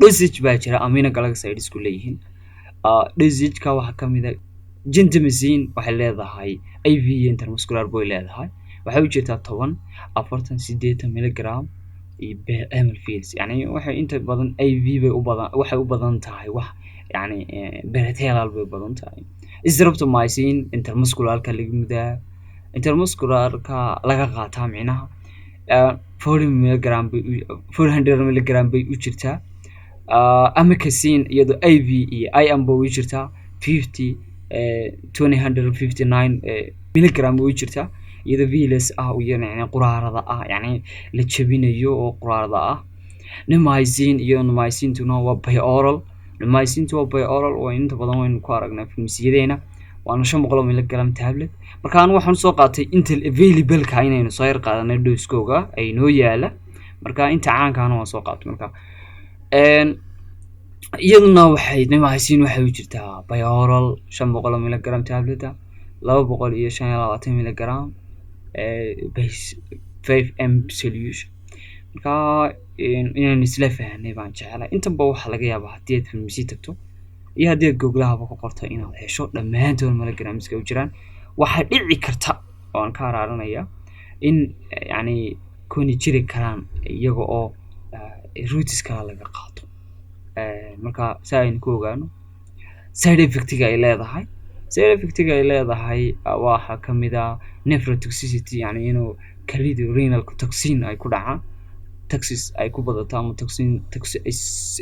Dosage baa jira aminoglycosidesku leeyihiin. Dosageka waxaa kamid a gentamicin waxay leedahay IV iyo intramuscular bay leedahay. Waxay u jirtaa 10, 40, 80 milligram iyo per ml fils. Yani waxay inta badan IV bay u badan, waxay u badan tahay wax yani parenteral bay u badan tahay. Streptomycin intramuscularka laga mudaa, intramuscularka laga qaataa micnaha 40 milligram bay, 400 milligram bay u jirtaa. Amikacin iyadoo IV iyo IM bay u jirtaa, 50, 259 milligram bay u jirtaa, iyadoo pills ah iyo yani quraarada ah, yani la jebinayo oo quraarada ah. Neomycin iyo neomycintuna waa by oral. Neomycintu waa by oral oo inta badan waynu ku aragnaa farmasiyadeena, waana 500 oo milligram tablet. Marka anu waxaan soo qaatay inta available-ka inaynu soo yar qaadanay dose-kooga ay noo yaala. Marka inta caankaana waan soo qaatay. Marka iyaduna waxay neomycin waxay u jirtaa by oral 500 oo milligram tableta, 225 milligram base 5 M solution. Marka inaynu isla fahanay baan jecelahay. Intanba waxaa laga yaabaa haddii aad farmasi tagto iyo haddii aad googlahaba ku qorto inaad hesho dhammaantood milligramska u jiraan. Waxaa dhici karta oo aan ka araarinaya in yani kuni jiri karaan iyaga oo routes kale laga qaato. Marka si aynu ku ogaano side effectiga ay leedahay, side effectiga ay leedahay waxaa kamid ah nephrotoxicity, yani inuu kalidu renal toxin ay ku dhacaan, toxis ay ku badato ama toxin toxi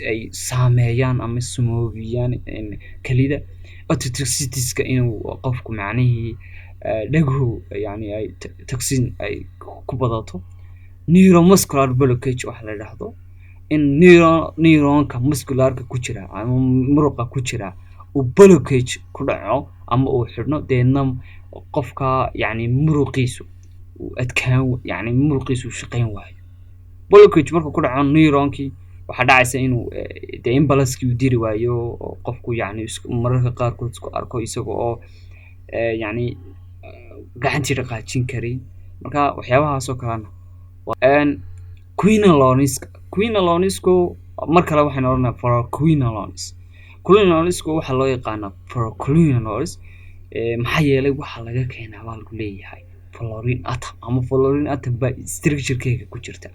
ay saameeyaan ama sumoobiyaan kelida. Ototoxicitieska, inuu qofku macnihii dhaguhu yani ay toxin ay ku badato. Neuromuscular blockage waxa la yidhaahdo, in neuronka muscularka ku jira ama muruqa ku jira uu blockage ku dhaco ama uu xidhno, deedna qofka yani muruqiisu uu adkaan, yani muruqiisu uu shaqayn waayo. Blockage markuu ku dhaco neuronkii, waxaa dhacaysa inuu dee impulse-kii uu diri waayo oo qofku yani mararka qaarkood isku arko isaga oo yani gacantii dhaqaajin karin. Marka waxyaabahaas oo kalena. Quinoloneska, quinolonesku mar kale waxaynu odhanaa fluoroquinolones. Quinolonesku waxaa loo yaqaanaa fluoroquinolones maxaa yeelay waxaa laga keenaa baa lagu leeyahay fluorine atom, ama fluorine atom baa structure-keega ku jirta.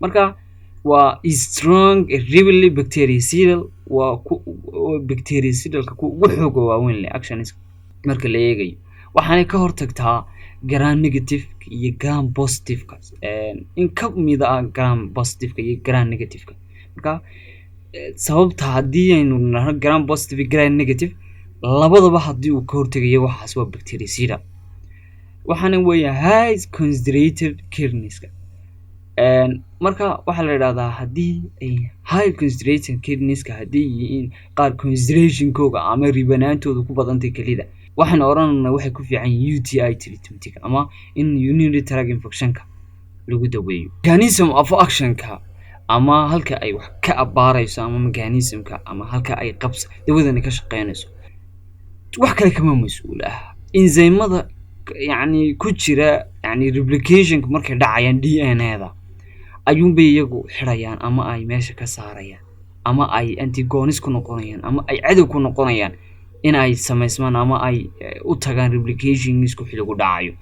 Marka waa strong really bactericidal, waa ku bactericidalka ku ugu xooga waaweyn leh actions marka la eegayo. Waxaanay ka hortagtaa gram negative iyo gram positive-ka, in ka mid ah gram positive-ka iyo gram negative-ka. Marka sababta haddii aynu nahno gram positive iyo gram negative labadaba haddii uu ka hortegayo, waxaas waa bactericidal. Waxaana weeya high concentrated kidneyska. Marka waxaa la yidhahdaa haddii ay high concentration kidneyska haddii yihiin qaar concentrationkooga ama ribanaantooda ku badantay kelida, waxaan odhanaynaa waxay ku fiican yihiin UTI treatmentiga ama in urinary tract infectionka lagu daweeyo. Mechanism of actionka ama halka ay wax ka abaarayso ama mechanismka ama halka ay qabs dawadani ka shaqeynayso, wax kale kama mas-uul ah enzymada yacni ku jira, yani replicationka markay dhacayaan DNA da ayuunbay iyagu xidhayaan ama ay meesha ka saarayaan ama ay antagonist ku noqonayaan ama ay cadow ku noqonayaan in ay samaysmaan ama ay u tagaan replicationisku xiligu dhacayo.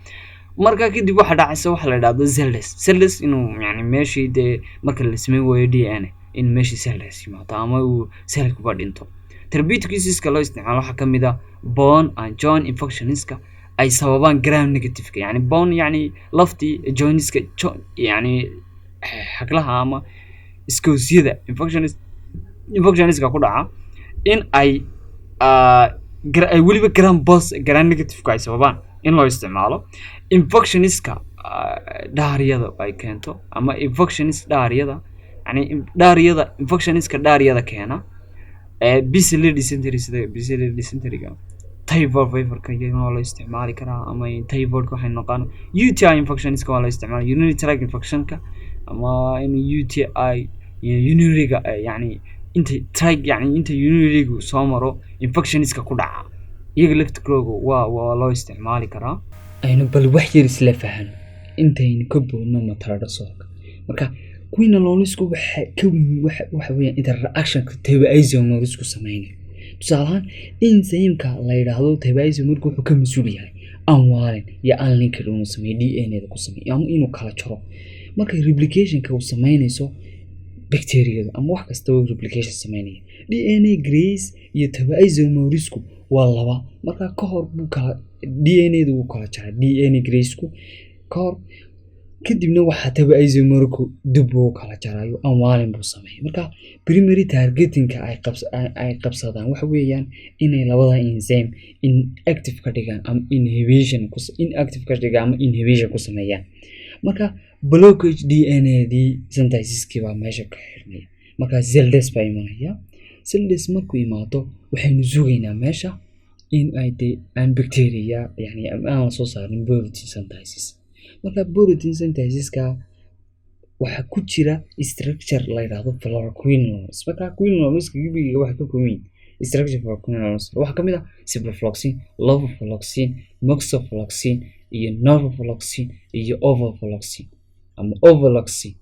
Marka kadib waxaa dhacaysa waxa la idhahdo cell death. Cell death inuu yani meeshii dee marka la sameyn waayo DNA in meeshii cell death yimaado ama uu cellkuba dhinto. Therapeutic useska loo isticmaalo waxaa kamid ah bone and joint infectionska ay sababaan gram negativeka, yani bone, yani laftii, jointska, yani xaglaha ama iskoosyada infectionska ku dhaca in ay ay weliba gram negativeka ay sababaan in loo isticmaalo. Infectionska diarrheada ay keento ama infections diarrheada, yani diarrheada, infectionska diarrheada keena, bacillary dysentery, sida bacillary dysenteryga, typhoid feverka iyagana waa loo isticmaali karaa ama typhoidka waxay noqon. UTI infectionska waa loo isticmaala, urinary tract infectionka ama in UTI urinaryga, yani inta tract, yani inta urinarygu soo maro infectionska ku dhaca, iyaga laftirkooga waa loo isticmaali karaa. Aynu bal wax yar isla fahano intaynu ka boodno metronidazoleka. Marka Quinolonesku waxa ka waxa weeyaan interactionka topoisomerase sameynayo. Tusaale ahaan, enzymeka la yidhaahdo topoisomerase wuxuu ka mas'uul yahay unwinding iyo unlinked inuu sameeyo DNA da ku sameeyo ama inuu kala jaro. Marka replicationka uu sameynayso bacteriyadu ama wax kasta oo replication sameynaya, DNA gyrase iyo topoisomerase waa laba. Marka ka hor buu kala DNA da wuu kala jaraa DNA gyrase-ku ka hor, kadibna waxaa topoisomerase dib buu kala jarayo, unwinding buu sameeya. Marka primary targetingka ay qabsadaan waxa weeyaan inay labada enzyme inactive ka dhigaan ama inhibition ku inactive ka dhigaan ama inhibition ku sameeyaan. Marka blockage DNA dii synthesiskii baa meesha ka xirmaya. Marka cell death baa imanaya. Cell death markuu imaado, waxaynu sugaynaa meesha in ay dee aan bacteria, yani aan la soo saarin protein synthesis. Marka protein synthesiska waxaa ku jira structure la yidhaahdo fluoroquinolones. Marka quinolones gebiga waxay ka kooban yihiin structure fluoroquinolones waxaa kamid ah ciprofloxacin, levofloxacin, moxifloxacin iyo norfloxacin iyo ofloxacin ama ofloxacin.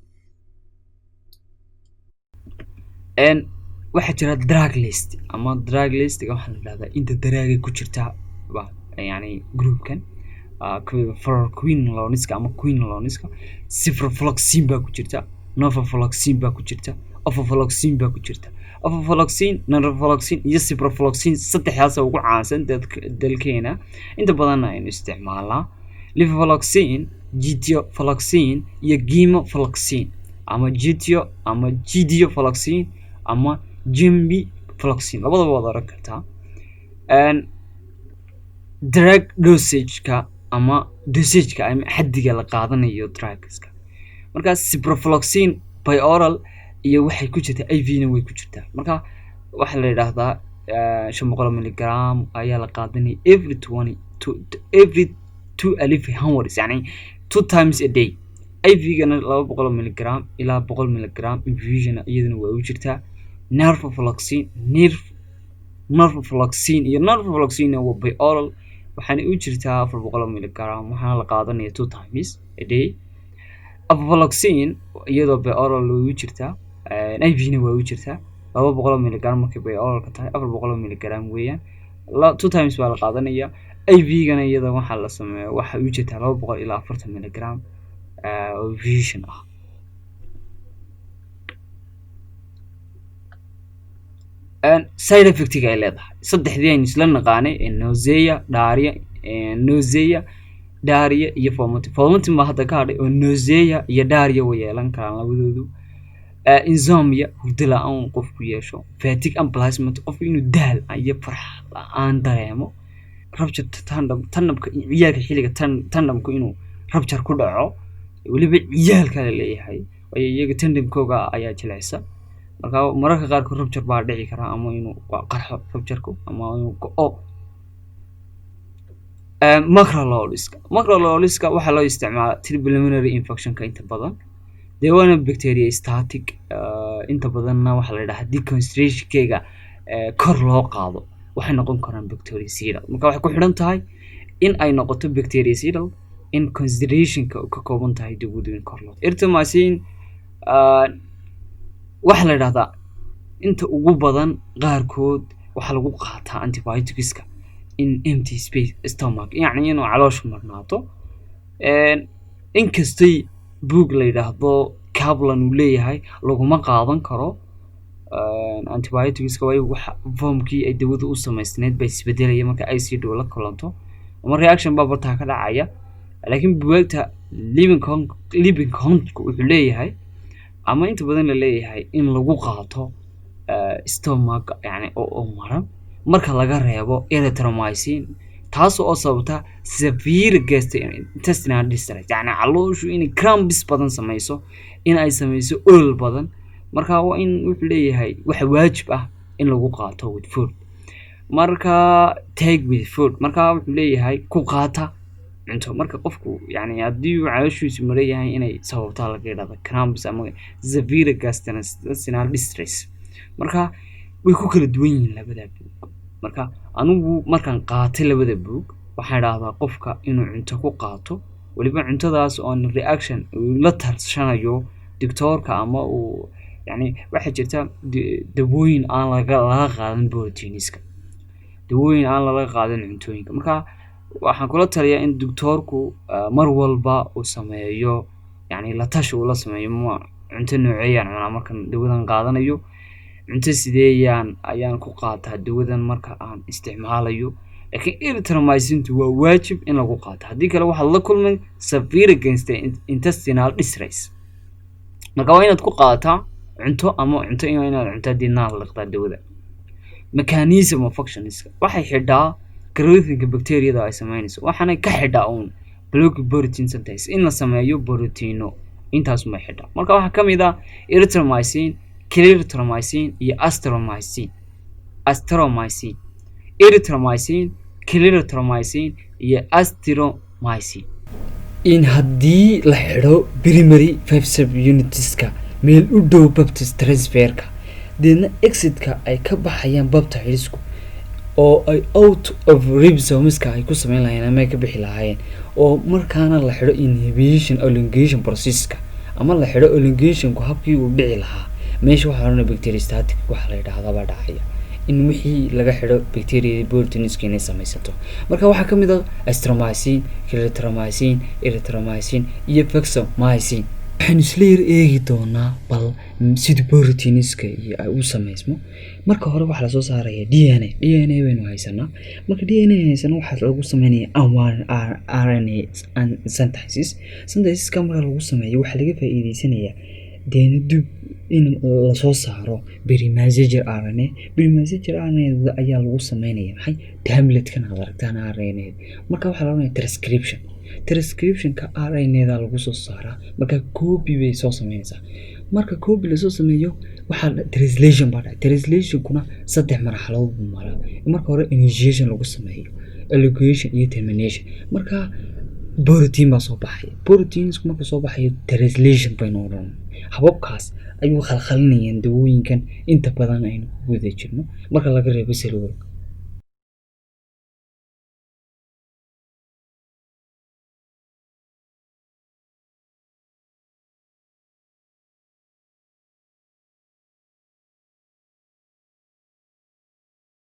Waxaa jira drug list, ama drug listiga waxaa la yidhahdaa inta drugga ku jirta ba, yani groupkan fluoroquinoloneska ama quinoloneska. Ciprofloxacin baa ku jirta, norfloxacin baa ku jirta, ofloxacin baa ku jirta. Ofloxacin, norfloxacin iyo ciprofloxacin saddexdaas ugu caansan dalkeena, inta badanna aynu isticmaalnaa. Levofloxacin, getiofloxacin iyo gemifloxacin ama getio ama gediofloxacin ama gemifloxacin, labadaba waad oran kartaa. Drug dosageka ama dosageka ama xaddiga la qaadanayo drugska. Marka ciprofloxacin by oral iyo waxay ku jirtaa IV na way ku jirtaa. Marka waxaa la yidhaahdaa 500 milligram ayaa la qaadanaya every twenty to every 12 hours, yani two times a day. IV-gana 200 milligram ilaa 100 milligram infusion iyadana waa u jirtaa. Norfloxacin, norfloxacin iyo norfloxacin waa by oral, waxaana u jirtaa 400 milligram, waxaana la qaadanaya two times a day. Ofloxacin iyadoo by oral way u jirtaa, IV-na waa u jirtaa, 200 milligram markay by oralka tahay, 400 milligram weeyaan, two times baa la qaadanaya. IV-gana iyada waxaa la sameeya waxay u jirtaa 240 milligram oo infusion ah. Side effectiga ay leedahay saddexdii aynu isla naqaanay: nausea, diarrhea, nausea, diarrhea iyo vomiting. Vomiting baa hadda ka hadhay oo nausea iyo diarrhea way yeelan karaan labadoodu. Insomnia, hurdo la-aan uu qofku yeesho. Fatigue, unpleasant, qofku inuu daal iyo farx la-aan dareemo. Rupture tendon, tendonka ciyaalka xilliga tendonku inuu rupture ku dhaco, weliba ciyaalka la leeyahay, waayo iyaga tendonkooga ayaa jilicsa. Marka mararka qaarkood rupture baa dhici kara ama inuu qarxo ruptureku ama inuu go'o. Macrolideska waxaa loo isticmaalaa pulmonary infectionka inta badan, dee waana bacteriostatic. Inta badanna waxaa la yidhaha haddii concentrationkeega kor loo qaado waxay noqon karaan bactericidal. Marka waxay ku xidhan tahay in ay noqoto bactericidal in concentrationka ka kooban tahay dawadu in kor loo. Erythromycin waxaa la yidhahdaa inta ugu badan qaarkood waxaa lagu qaataa antibioticska in empty space stomach, yacni inuu calooshu marnaato. Inkastay book la yidhaahdo Kaplan uu leeyahay laguma qaadan karo antibioticska, waayo waxa formkii ay dawadu u samaysnayd bay isbedelaya marka acid la kulanto ama reaction baa bartaa ka dhacaya. Laakiin bugaagta Lippincott wuxuu leeyahay ama inta badan la leeyahay in lagu qaato stomach, yani oo maran, marka laga reebo erythromycin, taas oo sababta severe gastrointestinal distress, yani calooshu inay cramps badan samayso, in ay samayso olol badan. Marka waa in wuxuu leeyahay waxa waajib ah in lagu qaato with food. Marka take with food, marka wuxuu leeyahay ku qaata cunto. Marka qofku, yani haddii uu calooshiisu maran yahay, inay sababtaa laga yidhahda cramps ama severe gastrointestinal distress. Marka way ku kala duwan yihiin labada buug. Marka anigu markaan qaatay labada buug, waxaan idhaahdaa qofka inuu cunto ku qaato, weliba cuntadaas oon reaction uu la tarshanayo. Doctorka ama uu yani waxaa jirta dawooyin aan laga qaadan proteinska, dawooyin aan lala qaadan cuntooyinka. Marka waxaan kula taliyaa in doctorku mar walba uu sameeyo, yani la tashi uu la sameeyo: ma cunto nooceeyaan cunaa markan dawadan qaadanayo? Cunto sideeyaan ayaan ku qaataa dawadan marka aan isticmaalayo? Laakiin erythromycintu waa waajib in lagu qaato. Haddii kale waxaad la kulmay severe against intestinal distress. Marka waa inaad ku qaadataa cunto ama cunto inaad cunto deedna liqdaa dawada. Mechanism of functionska: waxay xidhaa growthinka bacteriada ay sameynayso, waxaanay ka xidhaa uun block protein synthesis, in la sameeyo proteino, intaas may xidhaa. Marka waxaa ka mid ah erythromycin, clarithromycin iyo azithromycin. Azithromycin, erythromycin, clarithromycin iyo azithromycin. In haddii la xidho primary five subunitska meel u dhow peptide transferka, deedna exitka ay ka baxayaan peptidesku oo ay out of ribosomeska ay ku sameyn lahaayeen ama ay ka bixi lahaayeen, oo markaana la xidho inhibition elongation processka ama la xidho elongationku habkii uu dhici lahaa meesha, waxaa odhanaya bacteriostatic waxa la yidhaahdaa baa dhacaya, in wixii laga xidho bacteria proteinska inay samaysato. Marka waxaa kamid ah azithromycin, clarithromycin, erythromycin iyo vancomycin. Waxaynu isla yar eegi doonaa bal sida proteinska iyo ay u sameysmo. Marka hore waxaa lasoo saaraya DNA. DNA baynu haysanaa. Marka DNA haysano, waxaa lagu sameynaya RNA synthesis. Synthesiska marka lagu sameeyo, waxaa laga faa'iideysanayaa deena dib in lasoo saaro pre-messenger RNA. Pre-messenger RNA ayaa lagu sameynaya maxay? Template-kan aad aragtaan RNA. Marka waxaa la oranaya transcription. Transcriptionka RNA da lagu soo saaraa. Marka copy bay soo sameynaysaa. Marka copy lasoo sameeyo, waxaa translation baa dhacay. Translationkuna saddex marxaladood buu maraa. Marka hore initiation lagu sameeyo, elongation iyo termination. Marka protein baa soo baxaya. Proteinsku markuu soo baxayo, translation baynu odhan. Hababkaas ayuu khalkhalinayaan dawooyinkan inta badan aynu ku guda jirno, marka laga reebo cell wall.